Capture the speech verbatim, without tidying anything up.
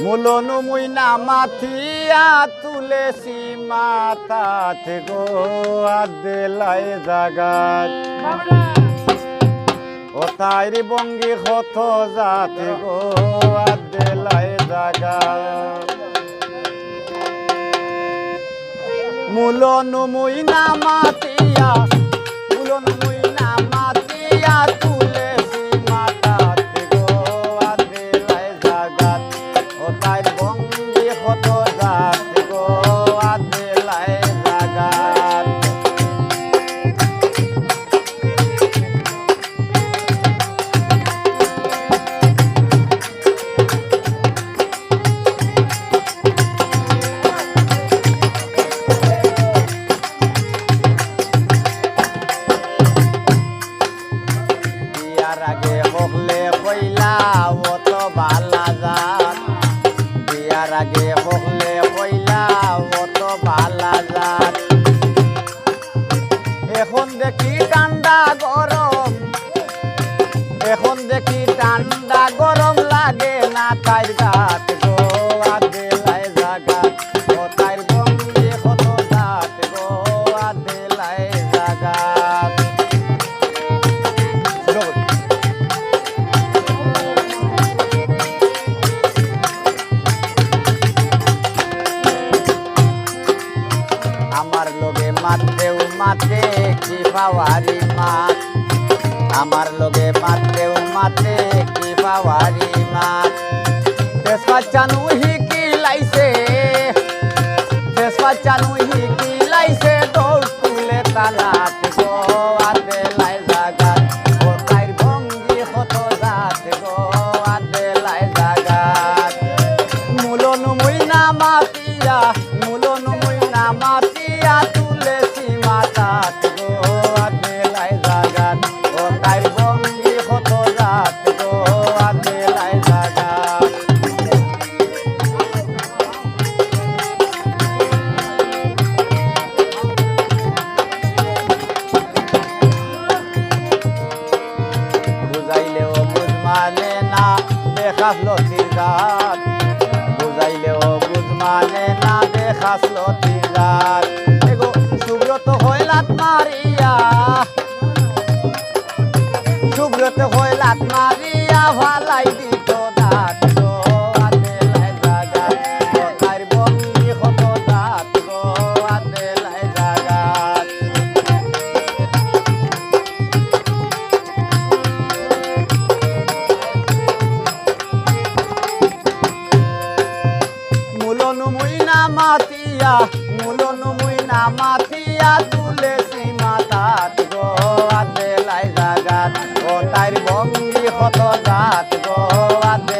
মুলো নুমুই না মাতিয়া তুলেছি মাথাত গো, আদেলাই জাগাত। ও তাইর ভঙ্গি কত জাত গো, আদেলাই জাগাত। মুলো নুমুই না মাতিয়া, মুলো নুমুই না মাতিয়া তুলেছি মাথাত গো, আদেলাই জাগাত। ও তাইর ভঙ্গি কত জাত গো, আদেলাই জাগাত। বিয়ার আগে হকলে কইলা অত বালা জাত, বিয়ার আগে হকলে কইলা অত বালা জাত। এখন দেখি ঠান্ডা গরম, এখন দেখি ঠান্ডা গরম লাগে না তাইর গাত গো, আদেলাই জাগাত। ও তাইর ভঙ্গি কত জাত গো, আদেলাই জাগাত। আমার লগে মাতেও মাতে কি পাওয়ারি মাত, আমার লগে মাতেও মাতে কি পাওয়ারি মাত। তেজপাত চানু হিকিলাইছে, তেজপাত চানু হিকিলাইছে, দৌড় তুলে তালাত গো, আদেলাই জাগাত। ও তাইর ভঙ্গি কত জাত গো, আদেলাই জাগাত। মুলো নুমুই না মাতিয়া, মুলো নুমুই না মাতিয়া তুলেছি মাথাত গো, আদেলাই জাগাত। ও তাইর ভঙ্গি কত জাত গো, আদেলাই জাগাত। বুঝাইলেও বুঝ মানে না, দেখাস লতির জাত। বুঝাইলেও বুঝ মানে না, দেখাস লতির জাত। এগো সুব্রত হয় লাত মারিয়া, সুব্রত হয় লাত মারিয়া ফালাই দিত দাঁত গো, আদেলাই জাগাত। ও তাইর ভঙ্গি কত জাত গো, আদেলাই জাগাত। মুলো নুমুই না মাতিয়া, মুলো নুমুই না মাতিয়া তুলেছি মাথাত গো, আদেলাই জাগাত। ও তাইর ভঙ্গি কত জাত গো, আদে